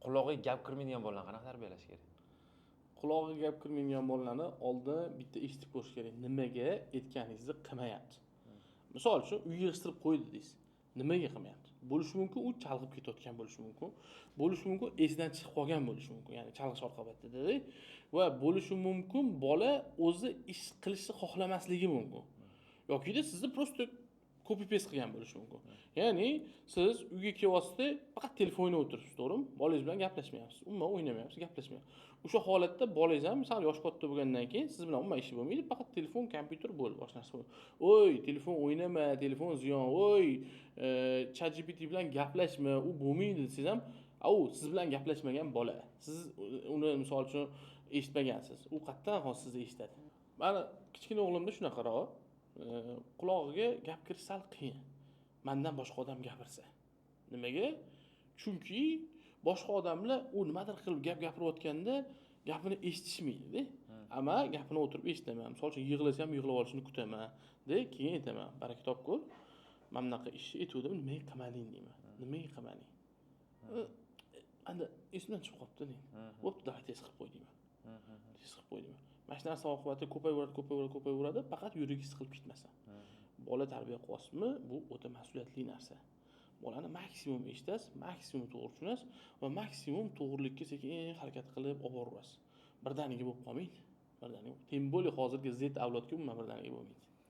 Qulog'iga gap kirmaydigan bolalarni qanaqa tarbiyalash kerak? Qulog'iga gap kirmaydigan bolalarni oldin bitta eshitib ko'rish kerak, nimaga aytganingizni qilmayapti. Misol uchun, uy yig'ishtirib qo'ydi deysiz, nimaga qilmayapti? Bo'lishi mumkin, u chalg'ib ketayotgan bo'lishi mumkin, bo'lishi mumkin, esidan chiqib qolgan bo'lishi mumkin, ya'ni chalg'ish oqibatida va bo'lishi mumkin, bola o'zi ish qilishni xohlamasligi mumkin yokida sizni просто copy paste qilgan bo'lishi mumkin. Ya'ni siz uyga kelyapsizda, faqat telefon o'ynab o'tiribsiz, to'g'rimi? Bolangiz bilan gaplashmayapsiz, umuman o'ynamayapsiz, gaplashmayapsiz. O'sha holatda bolangiz ham sal yoshi katta bo'lgandan keyin siz bilan umuman ishi bo'lmaydi, faqat telefon, kompyuter, bo'ldi, boshqa narsa bo'lmaydi. "Oy, telefon o'ynama, telefon ziyon, oy, ChatGPT bilan gaplashma, u bo'lmaydi", desangiz ham, u siz bilan gaplashmagan bola, siz uni, misol uchun, eshitmagansiz, u qayerdan hozir sizni eshitadi? Mani kichkina o'g'limda shunaqaroq, qulog'iga gap kirish sal qiyin mandan boshqa odam gapirsa. Nimaga? Chunki boshqa odamlar u nimadir qilib gap gapirayotganda gapini eshitishmaydida. Ammo gapini o'tirib eshitaman. Misol uchun, yig'lasa ham yig'lab olishini kutaman-da, keyin aytaman: "Baraka topkur, mana bunaqa ishni aytuvdim, nimaga qilmading?" deyman. "Nimaga qilmading?" "Anda esimdan chiqib qolibdi", deydi. "Bo'pti, давай, tez qilib qo'y", deyman, "tez qilib qo'y", deyman. Mana shu narsa oqibatida ko'payaveradi, ko'payaveradi, ko'payaveradi, faqat yuragi siqilib ketmasin. Bola tarbiya qilyapsizmi, bu o'ta mas'uliyatli narsa. Bolani maksimum eshitasiz, maksimum to'g'ri tushunasiz va maksimum to'g'rilikka sekin harakat qilib olib boraverasiz. Birdaniga bo'lib qolmaydi, birdaniga, тем более hozirgi Z avlodga umuman birdaniga bo'lmaydi.